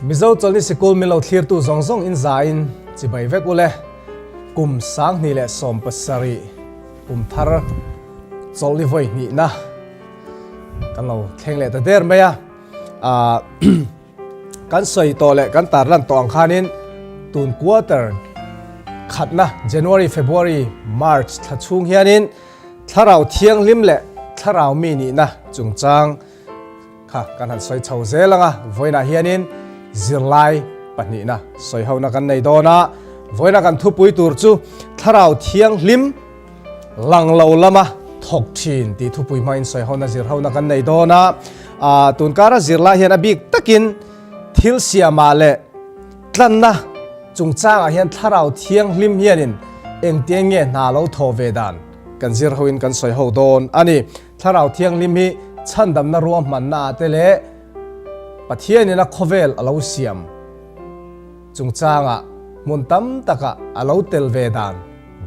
Mizo Chawlhni Sikul min lo thlirtu zawng zawng in za in chibai vek ule. Kum 2017 kum thar chawlhni vawi hnihna kan lo thleng leh ta der mai a. Kan sawi tawh leh kan tarlan tawh ang khanin tun quarter khatna January, February, March thla chhung hianin Thlarau Thianghlim leh Thlarau mi nihna chungchang kha kan han sawi chho zel ang a, vawiinah hianin zirlai pahnihna sawi hona kan nei dawn a, vawiina kan thupui tur chu Thlarau Thianghlim lang lo lama thawk thin tih thupui hmangin sawi hona zir hona kan nei dawn a, tunkara zirlai hian a bik takin thil siamah leh tlanna chungchangah hian Thlarau Thianghlim hianin engtiang nge hna lo thawh ve dan kan zir hoin kan sawi ho dawn a ni. Thlarau Thianghlim hi chhandamna ruahmanna ah te leh Pathianin a khawvel a lo siam chungchangah hmun tam takah a lo tel ve dan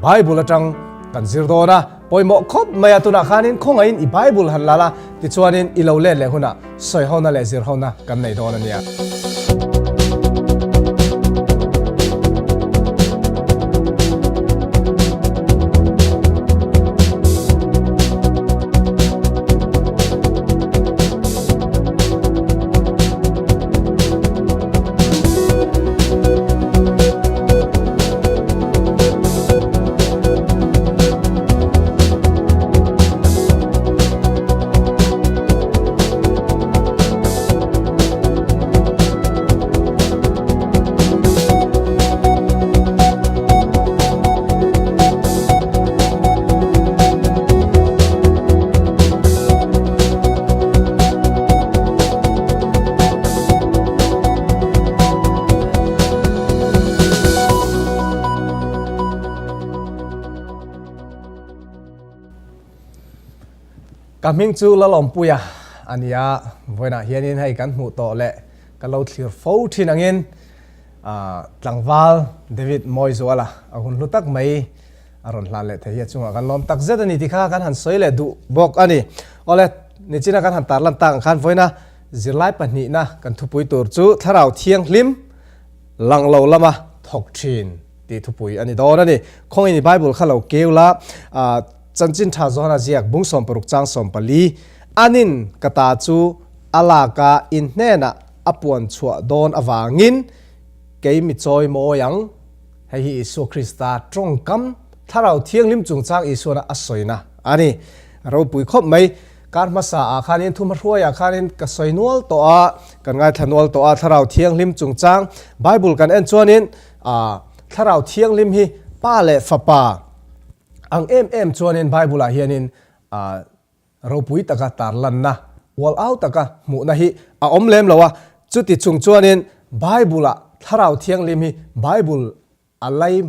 Bible atang kan zir dawn a, pawimawh khawp mai a, tunah khanin khawngaihin i Bible han la la, tichuanin i lo let leh hunah sawihona leh zirhona kan nei dawn a nia. Ka hming chu Lalawmpuia a ni a, vawiinah hianin hei kan hmuh tawh leh ka lo thlir fo thin angin tlangval David Mawizuala a hun hlu tak mai a rawn hlan leh thei hi a chungah kan lawm tak zet a ni tih kha kan han sawi leh duh bawk a ni. Awle, nichina kan han tarlan tak ang khan vawiina zirlai pahnihna kan thupui tur chu Thlarau Thianghlim lang lo lama thawk thin tih thupui a ni dawn a ni. Khawngin i Bible kha lo keu la, Chanchin Tha Johana ziak bung 60 chang 14, Anin ka ta chu a laka in hnenah a puan chhuah dawn avangin kei mi chawi mawi ang. Hei hi Isua Krista tawngkam Thlarau Thianghlim chungchang Isuana a sawina a ni. A ropui khawp mai. Kar hmasa ah khanin thumahruaiah khanin ka sawi nual tawh a, kan ngaithla nual tawh a, Thlarau Thianghlim chungchang Bible kan en chuanin Thlarau Thianghlim hi Pa leh Fapa ang em em chuanin Bible ah hianin Ropui taka tarlanna, ual au taka hmuhna hi a awm lem lo a, chuti chung chuanin Bible-ah Thlarau Thianghlim hi Bible a lai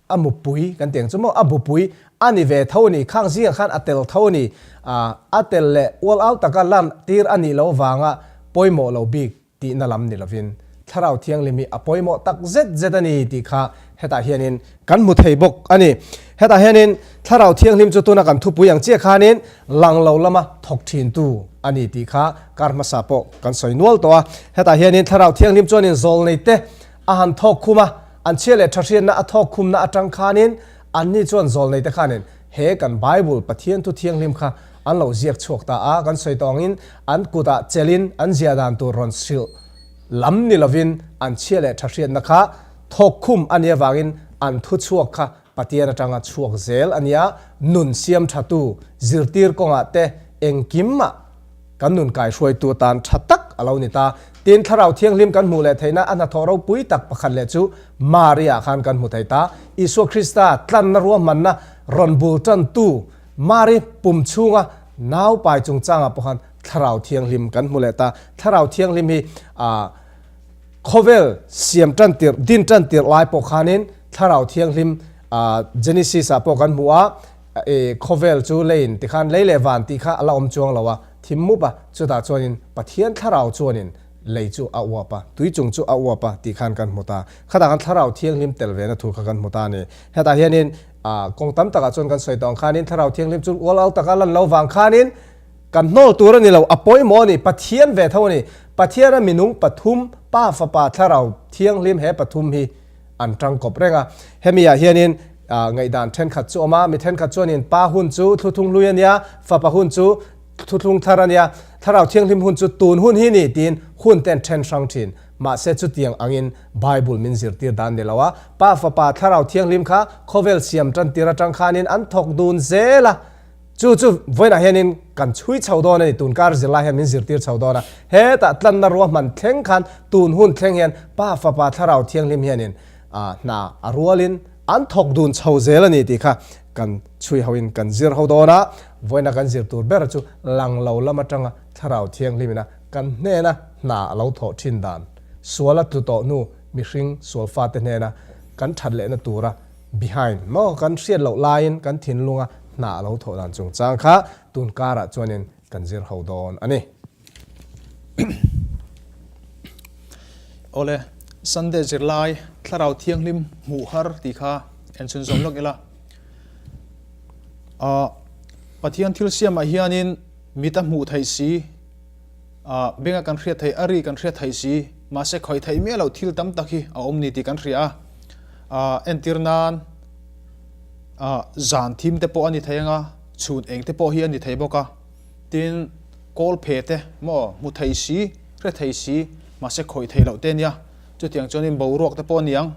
a mupui kan tih ang chu maw, a bupui a ni ve tho a ni, khang zingah khan a tel tho a ni, a tel leh ual au taka lan tir a nih loh vanga pawimawh lo bik tihna lam ni lovin Thlarau Thianghlim hi a pawimawh tak zet zet a ni tih kha hetah hianin kan hmu thei bawk a ni. Hetah hianin Thlarau Thianghlim chu tuna kan thupui ang chiah khanin lang lo lama thawk thintu a ni tih kha kar hmasa pawh kan sawi nual tawh a. Hetah hianin Thlarau Thianghlim chuanin zawlnei te a han thawk khum a, an chhia leh tha hriatna a thawk khumna atang khanin anni chuan zawlnei te khanin he kan Bible Pathian thu thianghlim kha An lo ziak chhuak ta a, kan sawi tawh angin an kutah chelin an ziah dan tur rawn hrilh lam ni lovin an chhia leh tha hriatna kha thawk khum a nih avangin an thu chhuak kha Pathian atanga chhuak zel a nia, nun siam thatu zirtir kawngah te engkimah kan nun kaihruaitu atan tha tak a lo ni ta. Tin, Thlarau Thianghlim kan hmuh leh theihna a hnathawh ropui tak pakhat leh chu Maria khan kan hmu thei ta. Isua Krista tlanna ruahmanna rawn bul tantu Mari pum chhunga nau pai chungchangah pawh khan Thlarau Thianghlim kan hmu leh ta. Thlarau Thianghlim hi khawvel siam tan tirh, din tan tirh lai pawh khanin Thlarau Thianghlim Genesis ah pawh kan hmu a, khawvel chu leiin tikhan lei leh van tih kha a la awm chuang lo a, thim mup a, chutah chuanin Pathian Thlarau chuanin lei chu a uap a, tui chung chu a uap a tih khan kan hmu ta. Khatah khan Thlarau Thianghlim tel vena thu kha kan hmu ta a ni. Hetah hianin A kawng tam takah chuan kan sawi tawh ang khanin Thlarau Thianghlim chu ual au taka lan lo vang khanin kan hnawl tur a ni lo, a pawimawh a ni, Pathian ve tho a ni. Pathiana minung pathum, Pa, Fapa, Thlarau Thianghlim he pathum hi an tangkawp reng a. Hemi ah hianin ngaihdan thenkhat chu awm a, mi thenkhat chuanin Pa hun chu thluthung hlui a nia, Fapa hun chu thuthlung thar a nia, Thlarau Thianghlim hun chu tun hun hi ni tiin hun te an then hrang thin. Mahse chutiang angin Bible min zirtir dan ni lo a, Pa, Fapa, Thlarau Thianghlim kha khawvel siam tan tir atang khanin an thawk dun zel a. Chu chu vawiinah hianin kan chhui chho dawn a ni, tun kar zirlai hian min zirtir chho dawn a. Hetah tlanna ruahman thleng khan tun hun thleng hian Pa, Fapa, Thlarau Thianghlim hianin hna a rualin an thawk dun chho zel a ni tih kha kan chhui hoin kan zir ho dawn a. Vawiina kan zir tur ber chu lang lo lam atanga Thlarau Thianghlimina kan hnena hna a lo thawh thin dan, sual a tlu tawh hnu mihring sual fate hnena kan that lehna tura behind maw kan hriat loh laiin kan thinlunga hna a lo thawh dan chungchang kha tun karah chuanin kan zir ho dawn a ni. Awle, Sunday zirlai Thlarau Thianghlim hmuh har tih kha en chhunzawm lawk ila. Ahh Pathian thil siamah hianin mit a hmuh theih si, ahh benga kan hriat theih, a ri kan hriat theih si, mahse khawih theih miah loh thil tam tak hi a awm ni tih kan hria a. Ahh entir nan ahh zan thim te pawh a ni thei ang a, chhun eng te pawh hi a ni thei bawk a. Tin, kawl phe te maw hmu thei si, hre thei si, mahse khawih theih loh te a nia. Chutiang chuanin boruak te pawh a ni ang.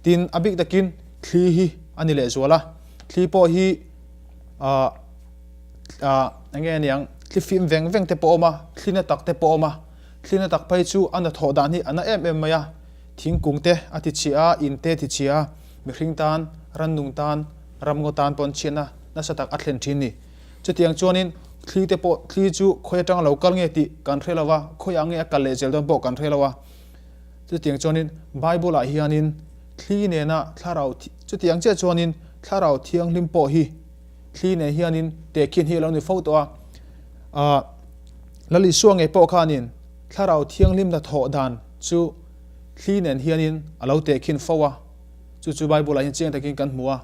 Tin, a bik takin thli hi a ni lehzual a. Thli pawh hi ahh ahh eng nge aniang thli fim veng veng te pawh a awm a, thli na tak te pawh a awm a, thli na tak phei chu a na thawh dan hi a na em em mai a, thingkung te a ti chhia a, in te a ti chhia a, mihring tan, rannung tan, ramngaw tan pawh an chhiatna nasa tak a thlen thin ni. Chutiang chuanin thli te pawh thli chu khawi atanga lo kal nge tih kan hre lo va, khawiah nge a kal leh zel dawn pawh kan hre lo a. Chutiang chuanin Bible-ah hianin thli nena thlarau chutiang chiah chuanin thlarau thianghlim pawh hi thli nen hianin tehkhin hi a lo ni fo tawh a. Aah Lal Isua ngei pawh khanin thlarau thianghlim hnathawh dan chu thli nen hianin a lo tehkhin fo a, chu chu Bible-ah hian chiang takin kan hmu a.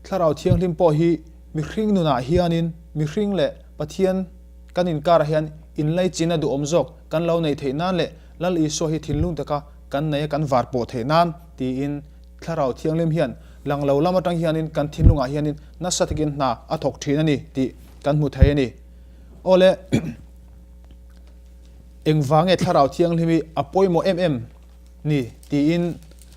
Thlarau thianghlim pawh hi mihring nunah hianin mihring leh Pathian kan inkarah hian inlaichin a duhawm zawk kan lo neih theih nan leh Lal Isua hi thinlung taka kan nei a kan var pawh theih nan tiin Thlarau Thianghlim hian lang lo lam atang hianin kan thinlungah hianin nasa takin hna a thawk thin a ni tih kan hmu thei a ni. Awle, engvang nge Thlarau Thianghlim hi a pawimawh em em ni tiin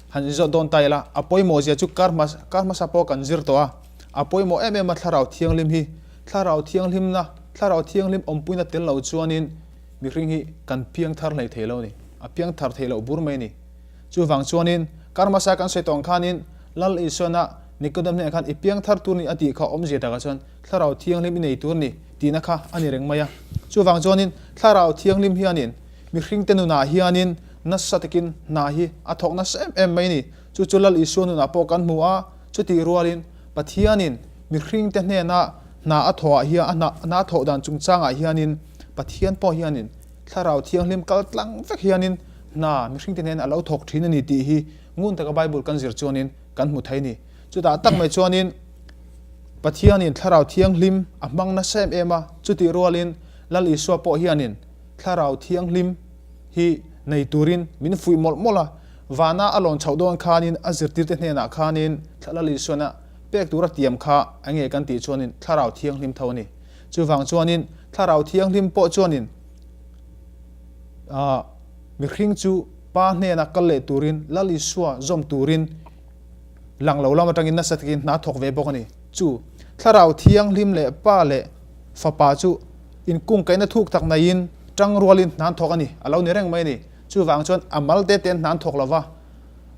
han inzawt dawn ta ila, a pawimawh zia chu kar hmasa kar hmasa pawh kan zir tawh a, a pawimawh em em a Thlarau Thianghlim hi. Thlarau Thianghlimna, Thlarau Thianghlim awmpuina tel lo chuanin mihring hi kan piang thar hlei thei lo a ni, a piang thar thei loh bur mai a ni. Chuvang chuanin kar hmasa kan sawi tawh ang khanin Lal Isuana Nikodem hnenah khan i piang thar tur ni a tih kha awmzia takah chuan Thlarau Thianghlim i nei tur ni tihna kha a ni reng mai a. Chuvang chuanin Thlarau Thianghlim hianin mihringte nunah hianin nasa takin hna hi a thawk nasa em em mai a ni. Chu chu Lal Isua nunah pawh kan hmu a, chutih rualin Pathianin mihringte hnena hna a thawhah hian a hna hna a thawh dan chungchangah hianin Pathian pawh hianin Thlarau Thianghlim kal tlang vek hianin hna mihringte hnena a lo thawk thin a ni tih hi ngun taka Bible kan zir chuanin kan hmu thei a ni. Chutah tak mai chuanin Pathianin Thlarau Thianghlim a hmang nasa em em a, chutih rualin Lal Isua pawh hianin Thlarau Thianghlim hi nei turin min fuih mawlh mawlh a, vana a lawn chhoh dawn khanin a zirtirte hnenah khanin Lal Isuana pek tura tiam kha a nge kan tih chuanin Thlarau Thianghlim tho a ni. Chuvang chuanin Thlarau Thianghlim pawh chuanin ah mihring chu Pa hnena kal leh turin Lal Isua zawm turin lang lo lam atangin nasa takin hna thawk ve bawk a ni. Chu Thlarau Thianghlim leh Pa leh Fapa chu inkungkaihna thuk tak naiin tang rualin hna an thawk a ni, a lo ni reng mai a ni. Chuvang chuan a mal te te'n hna an thawk lo va,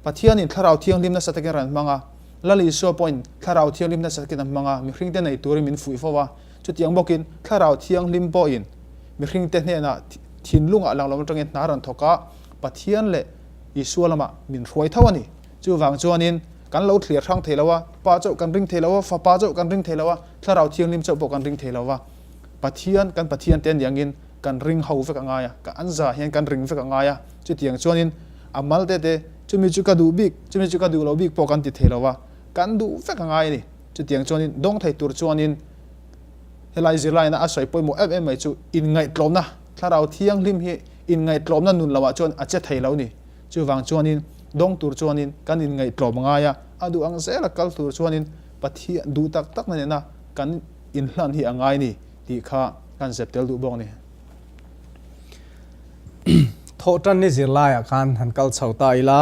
Pathianin Thlarau Thianghlim nasa takin rawn hmang a, Lal Isua pawhin Thlarau Thianghlim nasa takin a hmang a, mihringte nei turin min fuih fo a. Chutiang bawkin Thlarau Thianghlim pawhin mihringte hnenah thinlungah lang lo atangin hna rawn thawk a, Pathian leh Isua lamah min hruai tho a ni. Chuvang chuanin kan lo thlir hrang thei lo a, Pa chauh kan ring thei lo a, Fapa chauh kan ring thei lo a, Thlarau Thianghlim chauh pawh kan ring thei lo va. Pathian, kan Pathian te aniangin kan ring ho vek a ngai a, ka an za hian kan ring vek a ngai a, chutiang chuanin a mal te te, chumi chu ka duh bik, chumi chu ka duh lo bik pawh kan ti thei lo va, kan duh vek a ngai a ni. Chutiang chuanin dawng thei tur chuanin helai zirlaina a sawi pawimawh em em mai chu inngaihtlawmna. Thlarau Thianghlim hi inngaihtlawmna nun lohah chuan a che thei lo ni. Chuvang chuanin dawng tur chuanin kan inngaihtlawm ngai a, a duh ang zela kal tur chuanin Pathian duh tak takna nena kan inhlan hi a ngai ni tih kha kan zep tel duh bawk a ni. Thawhtanni zirlaiah khan han kal chho ta ila,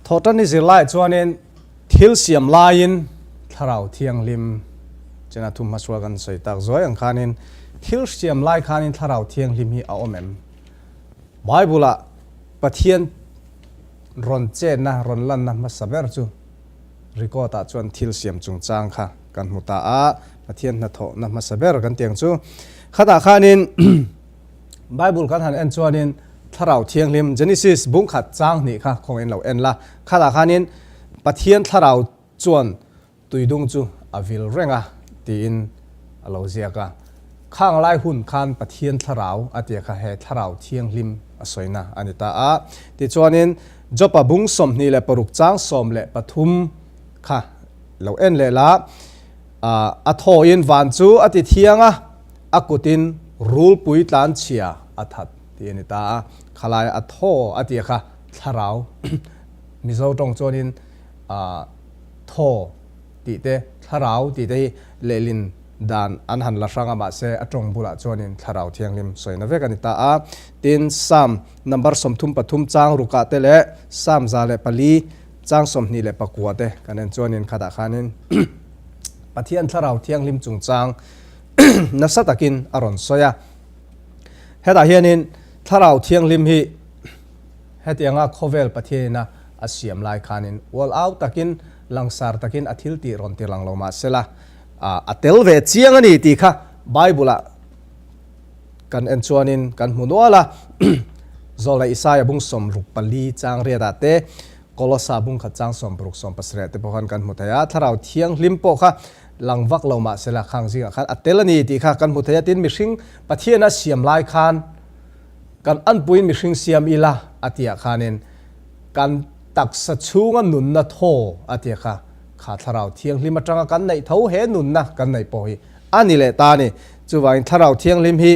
Thawhtanni zirlaiah chuanin thil siam laiin Thlarau Thianghlim chena thu hmasual kan sawi tak zuai ang khanin thil siam lai khanin Thlarau Thianghlim hi a awm em? Bible-ah Pathian rawn chetna, rawn lanna hmasa ber chu record-ah chuan thil siam chungchang kha kan hmu ta a, Pathian hnathawhna hmasa ber kan ti ang chu. Khatah khanin Bible kan han en chuanin Thlarau Thianghlim, Genesis bungkhat chang hnih kha khawngin lo en la. Khatah khanin Pathian Thlarau chuan tuidung chu a vil reng a tiin a lo ziak a. Khang lai hun khan Pathian Thlarau a tia kha he Thlarau Thianghlim a sawina a ni ta a. Tichuanin Jopa bung 26 chang 13 kha lo en leh la. A thawhin van chu a ti thiang a, a kutin rulpui tlanchhia a that tih a ni ta a. Khalai a thaw a tia kha thlarau Mizo tawng chuanin thaw tih te thlarau tih te hi lehlin dan an han la hrang a mahse a tawng bulah chuanin thlarau thianghlim sawina vek a ni ta a. Tin, Psalm number 33 chang rukah te leh Psalm 104 chang 29 te kan en chuanin khatah khanin Pathian thlarau thianghlim chungchang nasa takin a rawn sawi a. Hetah hianin thlarau thianghlim hi hetianga khawvel Pathianina a siam lai khanin ual au takin langsar takin a thil tih rawn tir lang lo mah sela a tel ve chiang a ni tih kha Bible-ah kan en chuanin kan hmu nual a. Zawlnei Isaia bung 64 chang riatah te Kolosa bung khat chang 60 17 te pawh khan kan hmu thei a. Thlarau Thianghlim pawh kha lang vak lo mah sela khang zingah khan a tel a ni tih kha kan hmu thei a. Tin, mihring Pathian a siam lai khan kan anpuiin mihring siam ila a tihah khanin kan taksa chhunga nunna thaw a tih kha kha Thlarau Thianghlim atanga kan neih tho he nunna kan neih pawh hi a ni leh ta a ni. Chuvangin Thlarau Thianghlim hi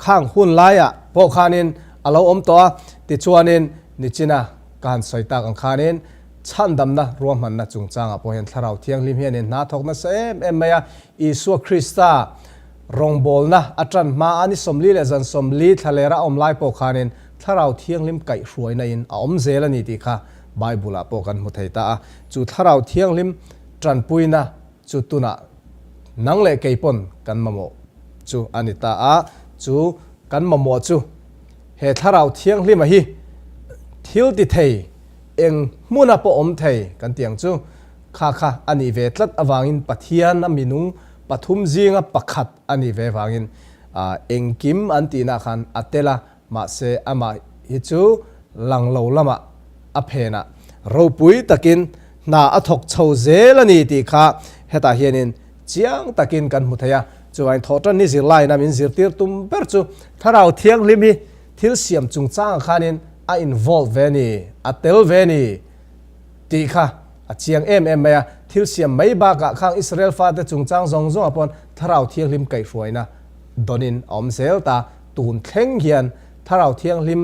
khang hun laiah pawh khanin a lo awm tawh a, tichuanin nichina Ka han sawi tak ang khanin chhandamna ruahmanna chungchangah pawh hian Thlarau Thianghlim hianin hna thawk nasa em em mai a. Isua Krista rawngbawlna a tan hma a ni 40 leh zan 40 thlalera a awm lai pawh khanin Thlarau Thianghlim kaihhruaina in a awm zel a ni tih kha Bible-ah pawh kan hmu thei ta a. Chu Thlarau Thianghlim tanpuina chu tunah nang leh kei pawn kan mamawh chu a ni ta a. Chu kan mamawh chu He Thlarau Thianghlima hi thil ti thei, eng hmuna pawh awm thei kan ti ang chu. Kha kha a nih ve tlat avangin Pathian a minung pathum zinga pakhat a nih ve vangin engkim an tihna khan a tel a, mahse amah hi chu lang lo lamah a phenah ropui takin hna a thawk chho zel a ni tih kha hetah hianin Chiang takin kan hmu thei a, chuvangin thawhtanni zirlaina min zirtir tum ber chu Thlarau Thianghlim hi thil siam chungchangah khanin a involve ve a ni, a tel ve a ni tih kha a chiang em em mai a. Thil siam mai bakah khang Israel fate chungchang zawng zawngah paw'n Thlarau Thianghlim kaihhruaina dawnin a awm zel ta. Tun thleng hian Thlarau Thianghlim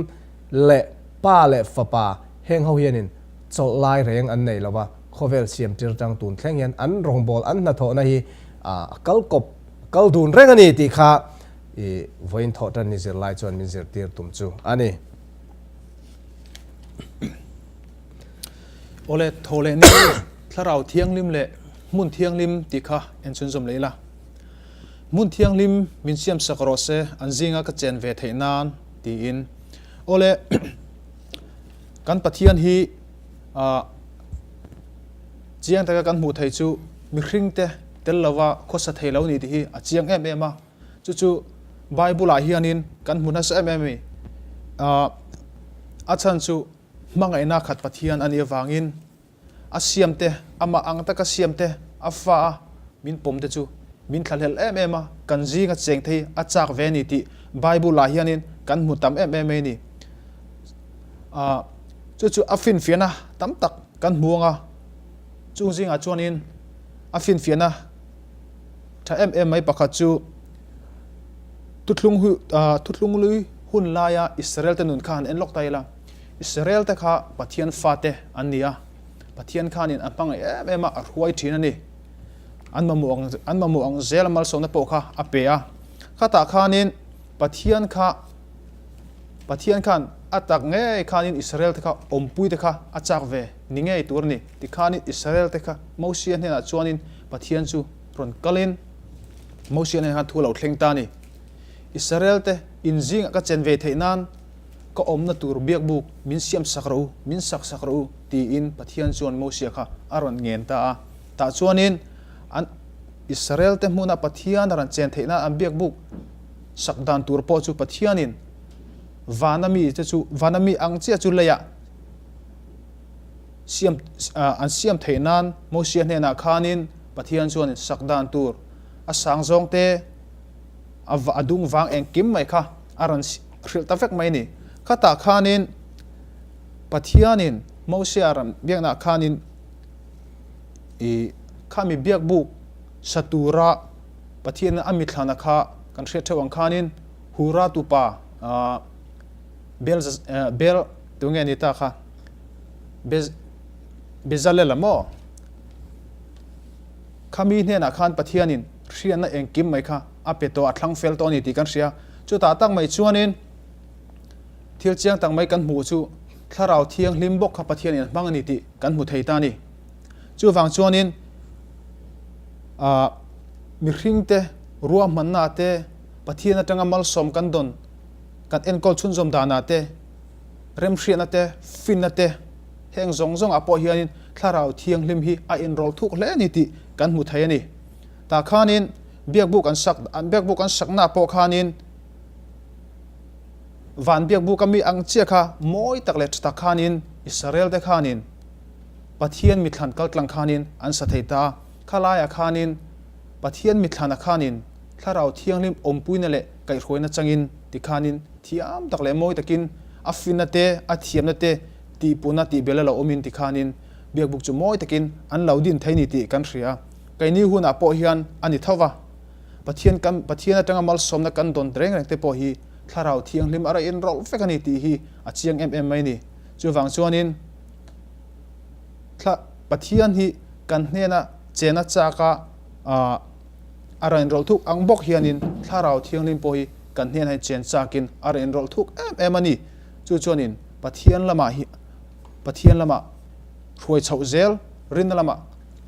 leh Pa leh Fapa heng ho hianin chawlh lai reng an nei lo va, Khawvel siam tir tang tun thleng hian an rawngbâwl an hnathawhna hi a kal kawp, a kal dun reng a ni tih kha i vawiin thawh tan ni zirlai chuan min zirtir tum chu a ni. Awle, thaw leh ni Thlarau Thianghlim leh Hmun Thianghlim tih kha en chhunzawm leh ila. Hmun Thianghlim min siam sak rawh se an zinga ka chen ve theih nan tiin. Awle, kan Pathian hi Ah, chiang taka kan hmuh theih chu mihringte tel lova khawsa thei lo ni tih hi a chiang em em a. Chu chu Bible-ah hianin kan hmu nasa em em a ni. Ah, a chhan chu hmangaihna khat Pathian a nih avangin a siamte, amah ang taka siamte, a fa a min pawmte chu min thlahlel em em a, kan zinga cheng thei a chak ve a ni tih Bible-ah hianin kan hmu tam em em mai a ni. Ah, Chu chu a finfiahna tam tak kan hmu ang a, chung zingah chuanin a finfiahna tha em em mai pakhat chu. Thuthlung Thuthlung lui hun laia Israel te nun kha han en lawk ta ila. Israel te kha Pathian fate an ni a, Pathian khanin a hmangaih em em a, a hruai thin a ni. An mamawh ang an mamawh ang zel a malsawmna pawh kha a pe a. Khatah khanin Pathian kha Pathian khan a tak ngei khanin Israel te kha awmpui te kha a chak ve ni ngei tur a ni. Tikhanin Israel te kha Mosia hnenah chuanin Pathian chu rawn kalin Mosia hnenah khan thu a lo thleng ta a ni. Israel te in zingah ka chen ve theih nan ka awmna tur biakbuk min siam sak rawh u, min sak sak rawh u tiin Pathian chuan Mosia kha a rawn ngen ta a. Tah chuanin an Israel te hmuna Pathian a rawn chen theih nan an biakbuk sak dan tur pawh chu Pathianin vana mi te chu vana mi ang chiah chu leiah siam an siam theih nan Mosia hnenah khanin Pathian chuan sak dan tur a sang zawng te a a dung vang engkim mai kha a rawn hrilh ta vek mai a ni. Khatah khanin Pathianin Mosia rawn biaknaah khanin ih khami biakbuk sa tura Pathianin a mithlana kha kan hriat theuh ang khanin Hura tupa ah Bel tunge ni ta kha Bezalel a maw? Khami hnenah khan Pathianin hriatna engkim mai kha a pe tawh, a thlang fel tawh a ni tih kan hria. Chutah tak mai chuanin thil chiang tak mai kan hmuh chu Thlarau Thianghlim bawk kha Pathianin a hmang a ni tih kan hmu thei ta a ni. Chuvang chuanin mihringte ruahmanna te, Pathian atanga malsawm kan dawn, kan enkawl chhunzawm danah te, remhriatna te, finna te, heng zawng zawngah pawh hianin Thlarau Thianghlim hi a inrawlh thuk hle a ni tih kan hmu thei a ni. Tah khanin biakbuk an sak, an biakbuk an saknaah pawh khanin van biakbuk a mi ang chiah kha mawi tak leh tha tak khanin Israel te khanin Pathian mithlan kaltlang khanin an sa thei ta a. Khalaiah khanin Pathian mithlana khanin Thlarau Thianghlim awmpuina leh kaihhruaina changin tikhanin thiam tak leh mawi takin a finna te, a thiamna te tihpuna tihbel a lo awmin tikhanin biakbuk chu mawi takin an lo din thei ni tih kan hria. Keini hunah pawh hian a ni tho va, Pathian kan Pathian atanga malsawmna kan dawn reng reng te pawh hi Thlarau Thianghlim a raih inrawlh vek a ni tih hi a chiang em em mai a ni. Chuvang chuanin Thla Pathian hi kan hnena chena chaka ah A rawn inrawlh thuk ang bawk hianin Thlarau Thianghlim pawh hi kan hnenah hian chen chakin a rawn inrawlh thuk em em a ni. Chu chuanin Pathian lamah hi Pathian lamah hruai chhoh zel, rinna lamah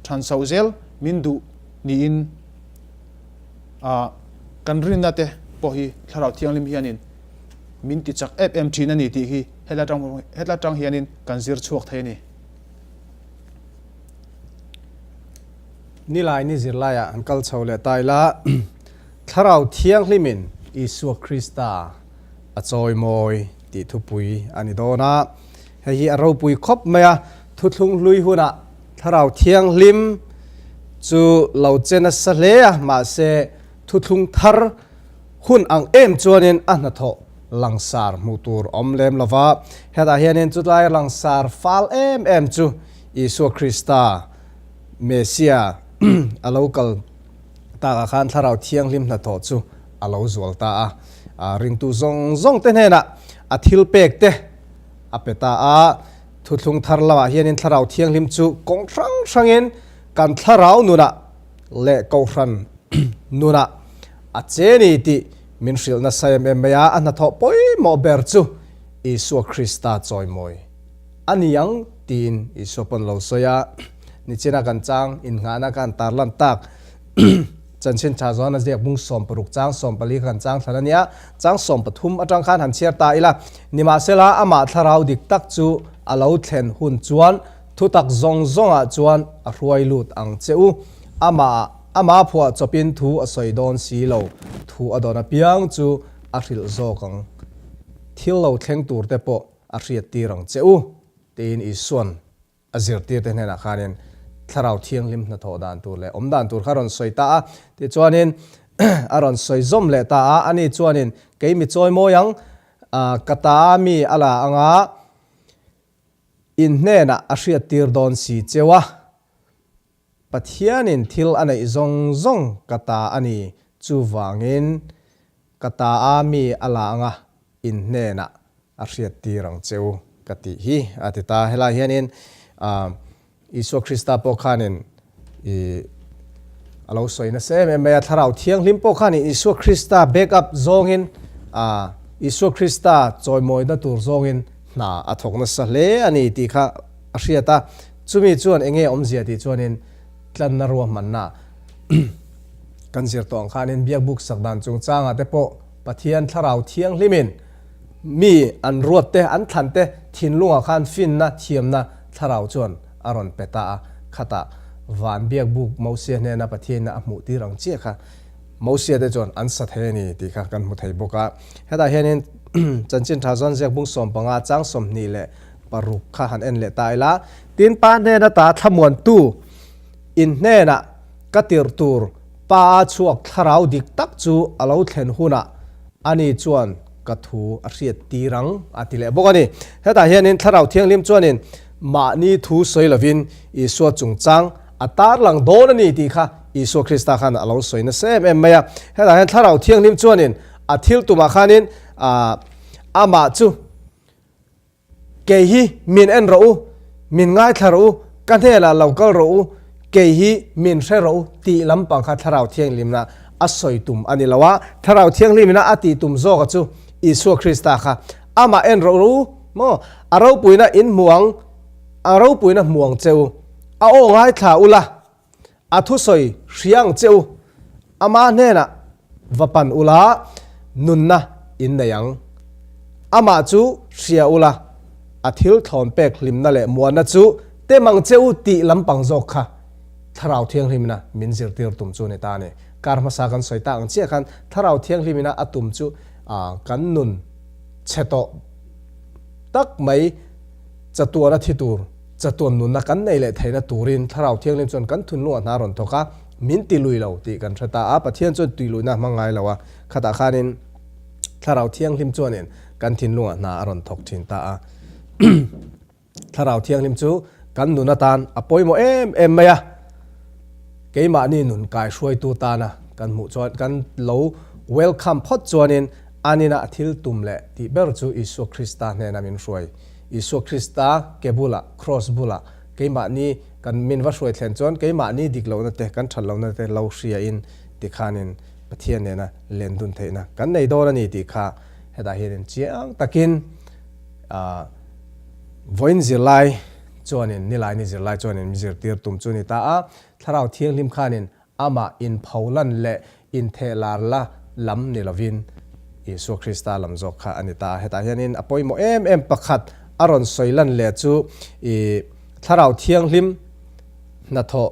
than chhoh zel min duh niin ah kan rinna te pawh hi Thlarau Thianghlim hianin min ti chak em em thin a ni tih hi helai atang hetlai atang hianin kan zir chhuak thei a ni. Nilai ni zirlaiah an kal chho leh ta ila, Thlarau Thianghlimin Isua Krista a chawimawi tih thupui a ni dawn a. Hei hi a ropui khawp mai a, thuthlung hlui hunah Thlarau Thianghlim chu lo che nasa hle a, mahse thuthlung thar hun ang em chuanin a hnathawh langsar hmuh tur awm lem lo va. Hetah hianin chutlai langsar fal em em chu Isua Krista Messia a lo kal takah khan Thlarau Thianghlim hnathawh chu a lo zual ta a. Ringtu zawng zawng te hnenah a thil pek te a pe ta a. Thuthlung thar lamah hianin Thlarau Thianghlim chu kawng hrang hrangin kan thlarau nunah leh kohhran nunah a che ni tih min hrilh nasa em em mai a. A hnathawh pawimawh ber chu Isua Krista chawimawi A ni ang, tiin Isua pawn lo sawi a. Nichina kan chang innghahna khan tarlan tak chanchin tha zawn a ziak bung 16 chang 14 kha kan chang thlan a nia. Chang 13 atang khan han chhiar ta ila. Nimahsela, amah thlarau dik tak chu a lo thlen hun chuan thutak zawng zawngah chuan a hruai lut ang che u. Amah amah phuah chawpin thu a sawi dawn si lo, thu a dawn apiang chu a hrilh zawk ang. Thil lo thleng tur te pawh a hriattir ang che u, tiin Isua'n a zirtirte hnenah khanin Thlarau Thianghlim hnathawh dan tur leh awm dan tur kha a rawn sawi ta a. Tichuanin a rawn sawi zawm leh ta a, ani chuanin, Kei mi chawi mawi ang, ka ta mi a la anga in hnenah a hriattir dawn si cheu a, Pathianin thil a neih zawng zawng ka ta a ni, chuvangin. Ka ta a mi a la anga in hnenah a hriattir ang che u ka tih hi a ti ta. Helai hianin Isua Krista pawh khanin i a lo sawi nasa em em mai a, Thlarau Thianghlim pawh khanin Isua Krista back up zawngin Isua Krista chawimawina tur zawngin hna a thawk nasa hle a ni tih kha a hriat a. Chumi chuan eng nge awmzia tih chuanin tlanna ruahmanna kan zir tawh ang khanin biakbuk sak dan chungchangah te pawh Pathian Thlarau Thianghlimin Mi an ruat te, an thlan te thinlungah khan finna, thiamna thlarau chuan a rawn pe ta a. Khatah van biakbuk Mosia hnena Pathianin a hmuh tir ang chiah kha Mosia te chuan an sa thei a ni tih kha kan hmu thei bawk a. Hetah hianin Chanchin Tha zawn ziak bung 15 chang 26 kha han en leh ta ila. Tin, Pa hnena ta thlamuantu in hnenah ka tirh tur Pa a chhuak thlarau dik tak chu a lo thlen hunah ani chuan ka thu a hriat tir ang a ti leh bawk a ni. Hetah hianin Thlarau Thianghlim chuanin mahni thu sawi lovin Isua chungchang a tarlang dawn a ni tih kha Isua Krista khan a lo sawi nasa em em mai a. Hetah hian Thlarau Thianghlim chuanin a thil tumah khanin amah chu Kei hi min en rawh u, min ngaithla rawh u, ka hnenah lo kal rawh u, kei hi min hre rawh u tih lampang kha Thlarau Thianghlimna a sawi tum a ni lo a, Thlarau Thianghlimina a tih tum zawka chu Isua Krista kha amah en rawh u maw, a ropuina in hmu ang, a ropuina hmu ang che u, a aw ngaithla ula, A thusawi hria ang che u, ama hnenah va pan ula, nunna in nei ang. Amah chu hria ula, a thil thlawn pek hlimna leh muanna chu tem ang che u tih lampang zawk kha Thlarau Thianghlimina min zirtir tum chu a ni ta a ni. Kar hmasa kan sawi tak ang chiah khan Thlarau Thianghlimina a tum chu kan nun chhe tawh tak mai chatuana thi tur Chatuan nunna kan nei leh theihna turin Thlarau Thianghlim chuan kan thunlungah hna rawn thawk a, min ti lui lo tih kan hre ta a. Pathian chuan tui luihna a hmang ngai lo a, khatah khanin Thlarau Thianghlim chuanin kan thinlungah hna a rawn thawk thin ta a. Thlarau Thianghlim chu kan nun atan a pawimawh em em mai a, keimahni nun kaihruaitu tana kan hmuh chuan kan lo welcome phawt chuanin an ina a thil tum leh tih ber chu Isua Krista hnena min hruai. Isua Krista ke bulah, Kross bulah, keimahni kan min va hruai thlen chuan keimahni dik lohna te, kan that lohna te lo hriain tikhanin Pathian nena len dun theihna kan nei dawn a ni tih kha hetah hianin chiang takin vawiin zirlai chuanin nilaini zirlai chuanin min zirtir tum chu a ni ta a. Thlarau Thianghlim khanin Amah inpholan leh inthehlar la lam ni lovin Isua Krista lam zawk kha a ni ta. Hetah hianin a pawimawh em em pakhat a rawn sawi lan leh chu i Thlarau Thianghlim hnathawh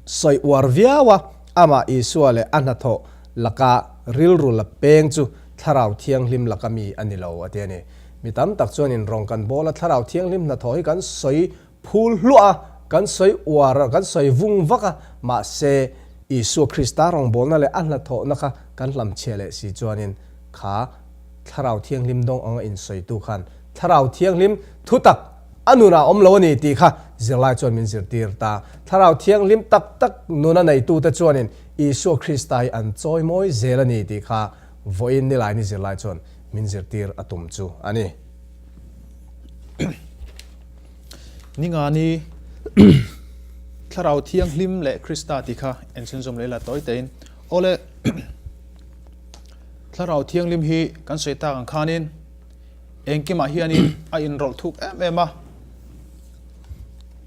sawi uar viau a, amah Isua leh a hnathawh laka rilru la peng chu Thlarau Thianghlim laka mi a ni lo a ti a ni. Mi tam tak chuanin rawng kan bawl a, Thlarau Thianghlim hnathawh hi kan sawi Phul hluah a, kan sawi uar a, kan sawi vung vak a, mahse Isua Krista rawngbawlna leh a hnathawhna kha kan hlamchhiah leh si chuanin kha Thlarau Thianghlim dawng anga insawitu khan Thlarau Thianghlim thutak a nunah a awm lo a ni tih kha zirlai chuan min zirtir ta. Thlarau Thianghlim tak tak nuna neitute chuanin Isua Krista hi an chawimawi zel a ni tih kha vawiin nilaini zirlai chuan min zirtir a tum chu a ni. Ningani Thlarau Thianghlim leh Krista tih kha en chhunzawm leh ila tawi tein. Awle Thlarau Thianghlim hi kan sawi tak ang khanin engkimah hianin a inrawlh thuk em em a.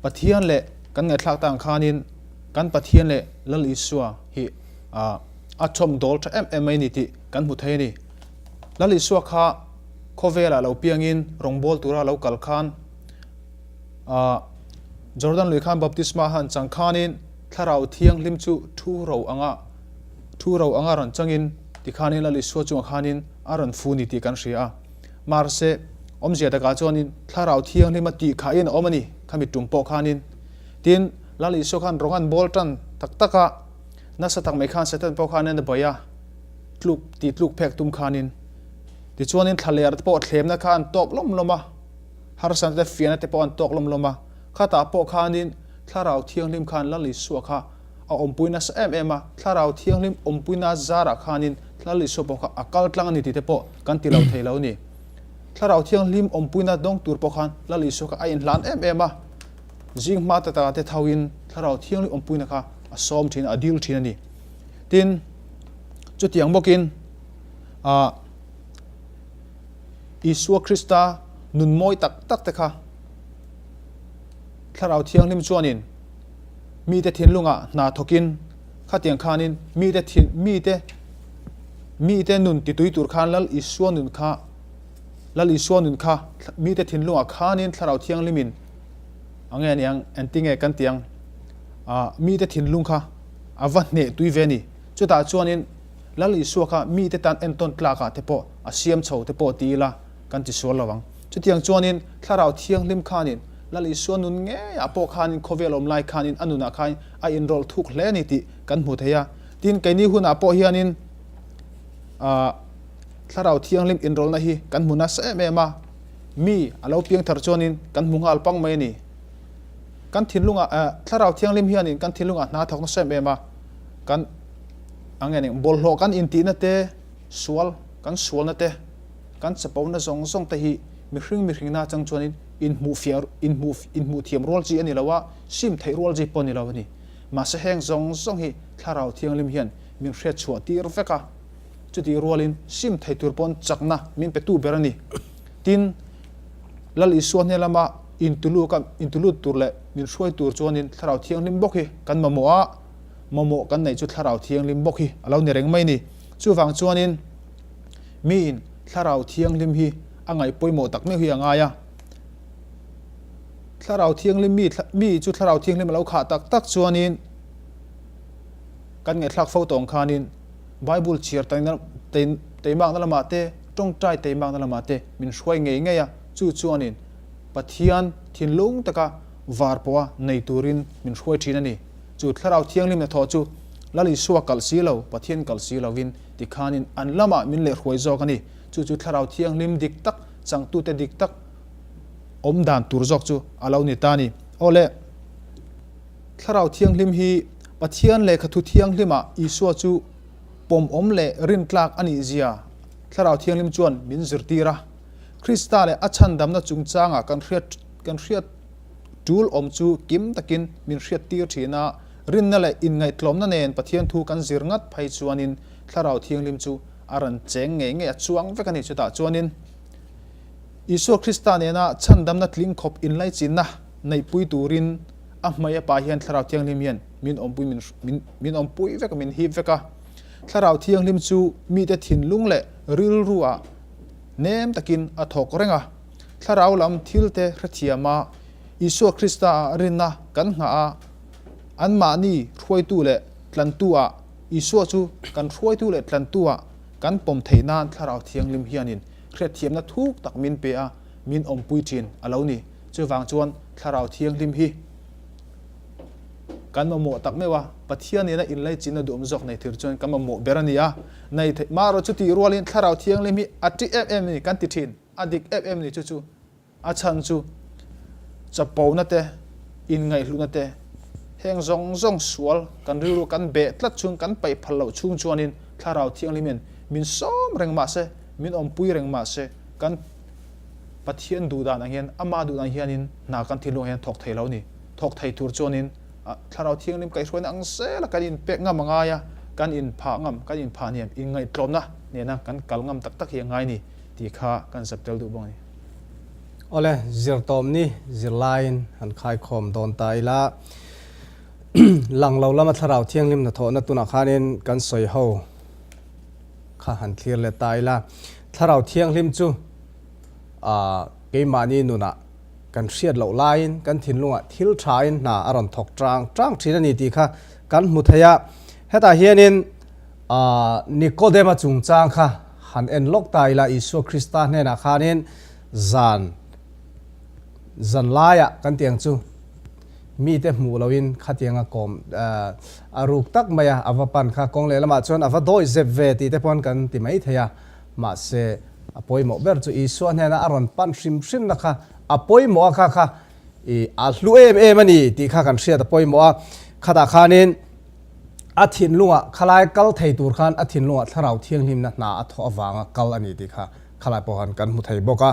Pathian leh kan ngaihthlak tak ang khanin kan Pathian leh Lal Isua hi a chhawm dawl tha em em mai ni tih kan hmu thei a ni. Lal Isua kha Khawvelah lo piangin rawngbâwl tura lo kal khan ah Jordan lui khan baptisma han chang khanin Thlarau Thianghlim chu thu ro anga thu ro anga rawn changin tikhanin Lal Isua chungah khanin a rawn fu ni tih kan hria a. Mahse, awmzia takah chuanin Thlarau Thianghlim a tih khahin a awm a ni khami tum pawh khanin. Tin, Lal Isua khan rawng an bawl tan tak tak a, nasa tak mai khan Satan pawh khanin a bei a, tluk tih tluk phek tum khanin. Tichuanin thlaler te pawh thlemna kha an tawk lawm lawm a, harsatna te fiahna te pawh an tawk lawm lawm a. Khatah pawh khanin Thlarau Thianghlim khan Lal Isua kha a awmpui nasa em em a, Thlarau Thianghlim awmpuina zarah khanin Lal Isua pawh kha a kal tlang a ni tih te pawh kan ti lo thei lo a ni. Thlarau Thianghlim awmpuina dawng tur pawh khan Lal Isua kha a inhlan em em a, zing hma ta taka te thoin Thlarau Thianghlim awmpuina kha a sawm thin a, a dil thin a ni. Tin, chutiang bawkin ah Isua Krista nun mawi tak tak te kha Thlarau Thianghlim chuanin mite thinlungah hna thawkin khatiang khanin mite thin mite mite nun titui tur khan Lal Isua nun kha Lal Isua nun kha mite thinlungah khanin Thlarau Thianghlimin a nge aniang engtinge kan tiang ah mite thinlung kha a va hneh tui ve a ni. Chutah chuanin Lal Isua kha mite tan entawn tlakah te pawh a siam chho te pawh ti ila kan ti sual lo ang. Chutiang chuanin Thlarau Thianghlim khanin Lal Isua nun ngeiah pawh khanin khawvel awm lai khanin a nunah khain a inrawlh thuk hle a ni tih kan hmu thei a. Tin, keini hunah pawh hianin aah Thlarau Thianghlim inrawlhna hi kan hmu nasa em em a, mi a lo piang thar chuanin kan hmu nghal pang mai a ni. Kan thinlungah eh Thlarau Thianghlim hianin kan thinlungah hna thawk nasa em em a, kan ang nge ning bawlhhlawh kan intihna te, sual kan sualna te, kan chapona zawng zawng te hi mihring mihringna atang chuanin inhmuhfiah inhmuh inhmuh thiam rual chi a ni lo a, sim theih rual chi pawh a ni lo a ni. Mahse heng zawng zawng hi Thlarau Thianghlim hian min hriat chhuah tir vek a, chutih rualin sim thei tur pawn chakna min pe tu ber a ni. Tin, Lal Isua hne lama intuluk a intulut tur leh min hruai tur chuanin Thlarau Thianghlim bawk hi kan mamawh a, mamawh kan neih chu Thlarau Thianghlim bawk hi a lo ni reng mai a ni. Chuvang chuanin miin Thlarau Thianghlim hi a ngaih pawimawh tak meuh hi a ngai a. Thlarau Thianghlim mi mi chu Thlarau Thianghlim a lo khah tak tak chuanin kan ngaihthlak fo tawng khanin Bible chhiar teimakna lamah te, tawngtai teimakna lamah te min hruai ngei ngei a, chu chuanin Pathian thinlung taka var pawha nei turin min hruai thin a ni. Chu Thlarau Thianghlim hnathawh chu Lal Isua kalh si lo, Pathian kalh si lovin tikhanin an lamah min leh hruai zawk a ni. Chu chu Thlarau Thianghlim dik tak, changtute dik tak awm dan tur zawk chu a lo ni ta a ni. Aw le, Thlarau Thianghlim hi Pathian lehkhathu thianghlimah Isua chu pawmawm leh rintlak a nih zia Thlarau Thianghlim chuan min zirtir a. Krista leh a chhandamna chungchangah kan hriat kan hriat tul awm chu kim takin min hriattir thin a, rinna leh inngaihtlawmna nen Pathian thu kan zir ngat phei chuanin Thlarau Thianghlim chu a rawn cheng ngei ngei a chuang vek a ni. Chutah chuanin Isua Krista nena chhandamna tling khawp inlaichinna neihpui turin a hmei a pa hian Thlarau Thianghlim hian min awmpui min min min awmpui vek a, min hip vek a. Thlarau Thianghlim chu mite thinlung leh rilruah nem takin a thawk reng a. Thlarau lam thilte hrethiam a, Isua Krista ah rinna kan nghah a, anmahni hruaitu leh tlantu ah Isua chu kan hruaitu leh tlantu ah kan pawm theih nan Thlarau Thianghlim hianin hriatthiamna thuk tak min pe a, min awmpui thin a lo ni. Chuvang chuan Thlarau Thianghlim hi kan mamawh tak meuh a, Pathian nena inlaichinna duhawm zawk nei thir chuan kan mamawh ber a ni a, nei theih marawh chutih rualin Thlarau Thianghlim hi a ṭi em em a ni kan ti thin. A dik em em ni chu chu a chhan chu chapona te, inngaihhlutna te, heng zawng zawng sual kan rilru kan beh tlat chhung, kan paih phal loh chhung chuanin Thlarau Thianghlim hian min sawm reng mah se, min awmpui reng mah se, kan Pathian duh dan ang hian, Ama duh dan hianin hna kan thinlungah hian thawk thei lo a ni. Thawk thei tur chuanin Thlarau Thianghlim kaihhruaina ang zela kan inpek ngam a ngai a, kan inphah ngam, kan inphah hniam, inngaihtlawmna nena kan kal ngam tak tak hi a ngai a ni. Tih kha kan zap tel duh bawk a ni. Awle, zirtawmni zirlaiin han khaikhawm dawn ta ila, lang lo lama Thlarau Thianghlim hnathawhna tunah khanin kan sawi ho kha han thlir leh ta ila, Thlarau Thianghlim chu keimahni nunah kan hriat loh laiin kan thinlungah thil thain hna a rawn thawk tang tang thin a ni tih kha kan hmu thei a. Hetah hianin Nikodema chungchang kha han en lawk ta ila, Isua Krista hnenah khanin zan zan laiah kan tiang chu mite hmuh loin khatianga kawm a ruk tak mai a, a va pan kha kawng lehlamah chuan a va dawi zep ve tih te pawn kan ti mai thei a, mahse a pawimawh ber chu Isua hnena a rawn pan hrim hrimna kha a pawimawh a kha kha i a hlu em em a ni tih kha kan hriat a pawimawh a, khatah khanin. A thinlungah khalai kal thei tur khan a thinlungah Thlarau Thianghlimna hna a thawh avanga kal a ni tih kha khalai pawh khan kan hmu thei bawk a.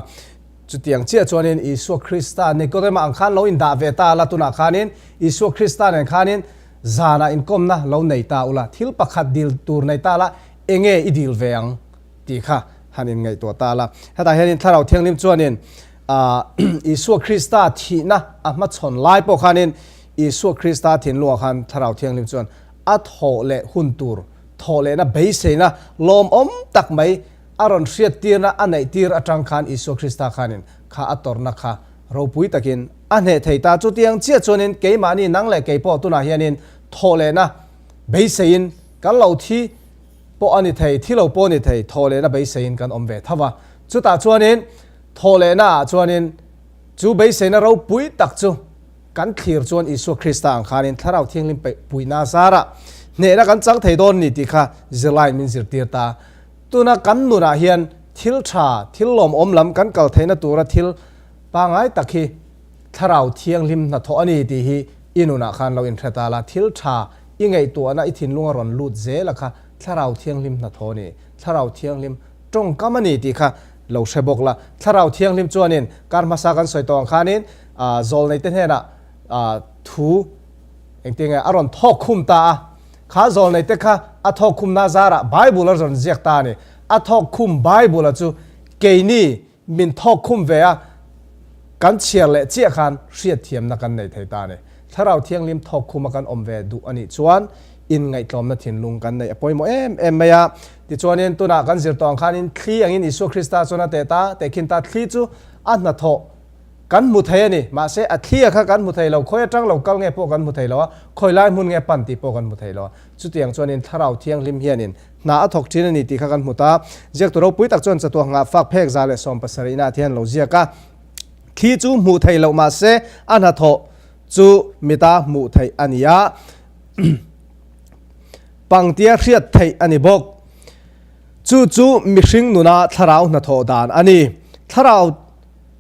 Chutiang chiah chuanin Isua Krista Nikodema ang khan lo indah ve ta la, tunah khanin Isua Krista nen khanin zanah inkawmna lo nei ta ula, thil pakhat dil tur nei ta la, enge i dil ve ang tih kha han inngaihtuah ta la. Hetah hianin Thlarau Thianghlim chuanin Isua Krista thihna a hmachhawn lai pawh khanin Isua Krista thinlungah khan Thlarau Thianghlim chuan a thawh leh hun tur, thawh lehna beiseina lawmawm tak mai a rawn hriattirna a neihtir atang khan Isua Krista khanin kha a tawrhna kha ropui takin a hneh thei ta. Chutiang chiah chuanin keimahni nang leh kei pawh tunah hianin thawh lehna beiseiin kan lo thi pawh a ni thei, thi lo pawh a ni thei, thawh lehna beiseiin kan awm ve tho va. Chutah chuanin thawh lehnaah chuanin chu beiseina ropui tak chu Kan thlir chuan Isua Krista ang khanin Thlarau Thianghlim puihna zarah hnehna kan chang thei dawn ni tih kha zirlaiin min zirtir ta. Tuna kan nunah hian thil tha, thil lawmawm lam kan kal theihna tura thil pangai tak hi Thlarau Thianghlim hnathawh a ni tih hi i nunah khan lo inhre ta la. Thil tha i ngaihtuahna i thinlunga rawn lut zela kha Thlarau Thianghlim hnathawh a ni. Thlarau Thianghlim tawngkam a ni tih kha lo hre bawk la. Thlarau Thianghlim chuanin kar hmasa kan sawi tawh ang khanin Zawlneite hnenah thu engtin nge a rawn thawk khum ta a. Kha zawlneite kha a thawk khumna zarah Bible a rawn ziak ta a ni. A thawk khum Bible-a chu keini min thawk khum ve a, kan chhiar leh chiah khan hriatthiamna kan nei thei ta a ni. Thlarau Thianghlim thawk khuma kan awm ve duh a nih chuan inngaihtlawmna thinlung kan neih a pawimawh em em mai a. Tichuanin tunah kan zir tawh ang khanin thli angin Isua Krista chuan a teh ta, tehkhin ta thli chu a hnathawh Kan hmu thei a ni. Mahse, a thli a kha kan hmu thei lo. Khawi atang lo kal nge pawh kan hmu thei lo a, khawi lai hmun nge pan tih pawh kan hmu thei lo a. Chutiang chuanin Thlarau Thianghlim hianin hna a thawk thin a ni tih kha kan hmu ta. Ziaktu ropui tak chuan chatuah nghah fak phek 170 inah thian lo ziak a. Thli chu hmuh theih loh mahse, a hnathawh chu mita hmuh theih a ni a. Pangtia hriat theih a ni bawk. Chu chu mihring nuna Thlarau hnathawh dan a ni. Thlarau.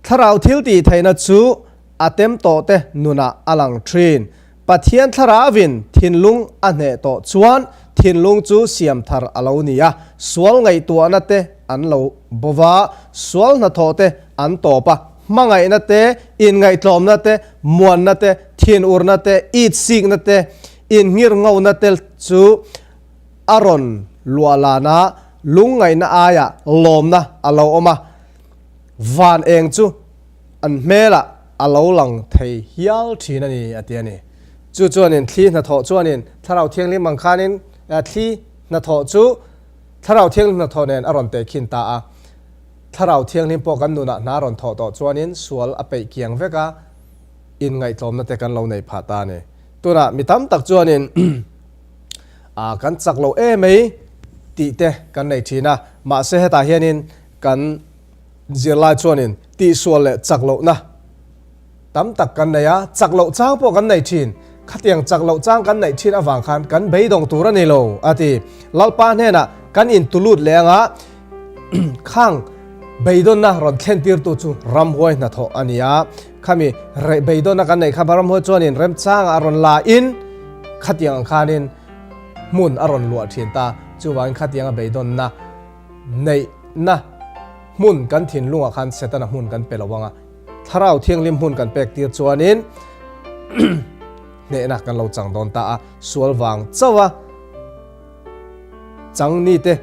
Thlarau thil tih theihna chu a tem tawhte nunah a lang thin. Pathian Thlarauvin thinlung a hneh tawh chuan thinlung chu siam thar a lo ni a, sual ngaihtuahna te an lo bo va, sual hnathawh te an tawp a, hmangaihna te, inngaihtlawmna te, muanna te, thinurna te, itsikna te, innghirngona te chu a rawn luahlan a, lungngaihna aiah lawmna a lo awm a. Van eng chu an hmelah a lo lang thei hial thin a ni, a ti a ni. Chu chuanin thli hnathawh chuanin Thlarau Thianghlim ang khanin thli hnathawh chu Thlarau Thianghlim hnathawh nen a rawn tehkhin ta a. Thlarau Thianghlim pawh kan nunah hna rawn thawh tawh chuanin sual a peih kiang vek a, inngaihtlawmna te kan lo nei phah ta a ni. Tunah mi tam tak chuanin kan chak lo em mai tih te kan nei thin a, mahse hetah hianin Kan zirlai chuanin tihsual leh chak lohna tam tak kan nei a, chak loh chang pawh kan nei thin. Khatiang chak loh chang kan neih thin avang khan kan beidawng tur a ni lo, a ti. Lalpa hnenah kan intulut leh anga khang beidawnna rawn thlentirtu chu ramhuai hnathawh a ni a. Khami beidawnna kan neih kha ramhuai chuanin remchangah a rawn la in khatiang ang khanin hmun a rawn luah thin ta. Chuvangin khatianga beidawnna Neihna hmun kan thinlungah khan Setana hmun kan pe lo ang a, Thlarau Thianghlim hmun kan pek tir chuanin hnehna kan lo chang dawn ta a, sual vang chauh a chang ni te,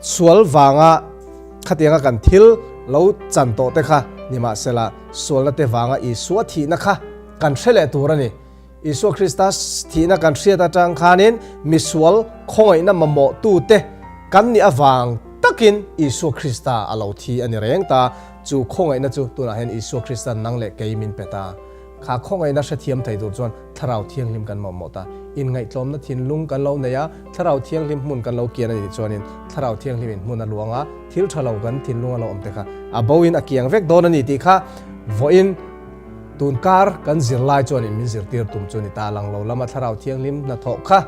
sual vanga khatianga kan thil lo chan tawh te kha nimahsela sualna te vanga Isua thihna kha kan hre leh tur a ni. Isua Krista thihna kan hriat atang khanin misual khawngaihna mamawhtute kan nih avang takin Isua Krista a lo thi a ni reng ta. Chu khawngaihna chu tunah hian Isua Krista nang leh kei min pe ta. Kha khawngaihna hrethiam thei tur chuan Thlarau Thianghlim kan mamawh ta. Inngaihtlawmna thinlung kan lo nei a, Thlarau Thianghlim hmun kan lo kian a nih chuanin Thlarau Thianghlimin hmun a luang a, thil tha lo kan thinlung a lo awm te kha a boin a kiang vek dawn a ni tih kha vawiin Tun kar kan zirlai chuanin min zirtir tum chu ni ta lang lo lama Thlarau Thianghlim hnathawh kha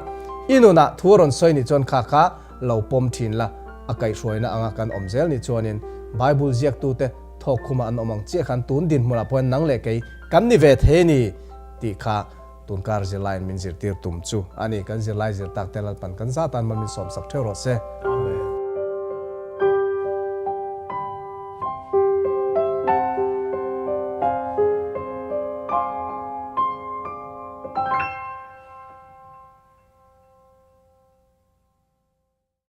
i nunah thu a rawn sawi ni chuan kha kha lo pawm thin la, a kaihhruaina anga kan awm zel ni chuanin Bible ziaktute thawk khuma an awm ang chiah khan tun dinhmunah pawhin nang leh kei kan ni ve thei a ni tih kha. Tunkar zirlaiin min zirtir tum chu a ni. Kan zirlai zir tak te Lalpan kan zatan mal min sawmsak theuh rawh se.